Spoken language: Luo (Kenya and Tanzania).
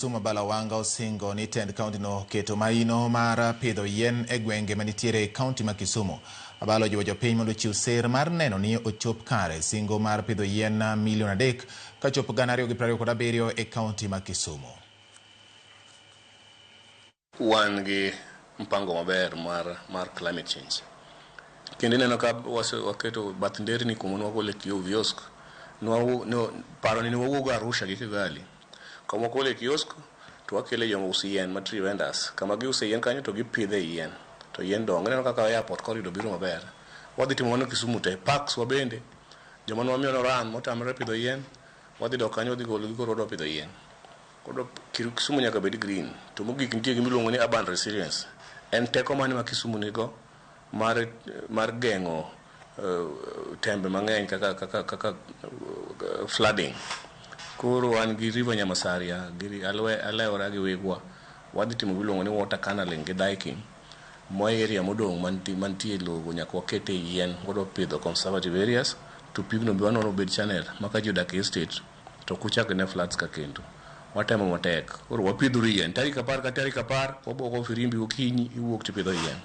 Kisumu Abala Wanga osingo ni tend kaontino keto maino mar pidho yien e gwenge manitiere e kaonti ma Kisumu. Abala ojiwo jopiny mondo ochiw sir mar neno ni ochop kare singo mar pidho yien milion 3 kachopo 2027 e kaonti ma Kisumu. Wan gi mpango maber mar climate change. Kendo ineno ka waketo bath nderni kuma nwagole kiosk. Paro ni nwawuog Arusha gi Kigali. Kama wakole kiosk to wakele joma uso yien ma tree vendors. Kama giuse yien kanyo to gipidhe yien. To yien dongo. Ineno kaka airport corridor biro maber. Wadhi timo mano Kisumu te. Parks wa bende. Joma nwamiyo noran motamre pidho yien. Wadhi dok kanyo wadhi golo gi koro wadwa pidho yien. Koro Kisumu nyaka bed green. To mogik nitie gima iluongo ni urban resilience. En teko mane ma Kisumu nigo mar geng'o tembe mang'eny kaka flooding. Koro wan gi River Nyamasaria, gi Alewra gi Wigwa. Wadhi timo gima iluongo ni water canalling gi diking. Mo area modong' mantie lowo nyaka wakete yien. Wadwa pidho conservative areas to pigno be waneno obed channel ma ka ji odak e estate to ok uchak ne floods ka kendo. Watemo matek. Koro wapidhuru yien. Tarik 10 ka tarik 10 wabogo firimbi gokinyi iwuok tipidho yien.